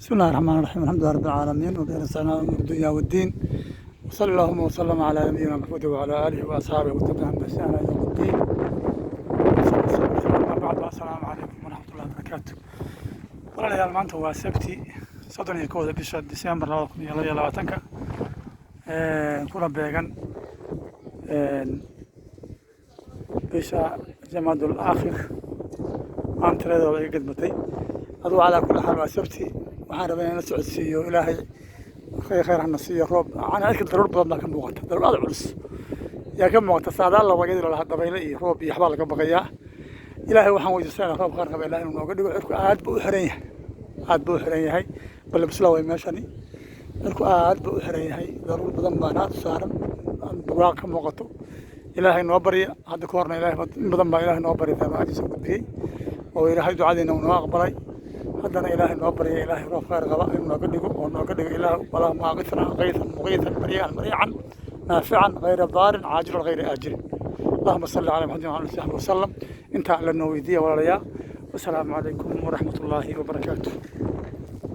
بسم الله الرحمن الرحيم، الحمد لله رب العالمين، وبه نستعين على امور الدنيا والدين، وصلى اللهم وسلم على نبينا محمد وعلى اله واصحابه وتبعهم باحسان الى يوم الدين. أما بعد، السلام عليكم ورحمه الله وبركاته. Walaalayaal, maanta waa Sabti, 31-da bisha Disembar 2022-ka, kuna beegan bisha Jamaadul Aakhir. Maantareeda waa iga gedmatay. Adugu calaa kulli xaal waa Sabti. Waxaan rabaa inaan la socodsiiyo, Ilaahay khayr khayr hana siiyo, roob. Ana arka daruur badan baa ka muuqata, daruur aad culus yaa ka muuqata. Saadaal la wagadi lahaa, dabayle iyo roob iyo waxbaa laga baqayaa. Ilaahay waxaan weydiisanaa roob khayr qaba Ilahay inuu nooga dhigo. Cirku aad buu u xiran yahay, aad buu u xiran yahay. Bale bisla way meeshani, cirku aad buu u xiran yahay, daruur badan baan aad u saaran, barwaaq ka muuqato. Ilaahay noo barya. Hadda ka horna Ilaahay in badan baa Ilaahay noo baryay, ducadiisa gudbiyey oo Ilaahay ducadiina uu noo aqbalay. Haddana Ilaahay noo barya, Ilaahay roob khayr qaba inuu nooga dhigo oo nooga dhigo. Ilaah اللهم أغثنا غيثا مغيثا مريئا مريعا نافعا غير ضار عاجلا غير آجل. اللهم صل على محمد وعلى آله وصحبه وسلم. Intaa alla noo weydiiya, walaalayaa. Wasalaamu calaykum waraxmat ullaahi wabarakaatu.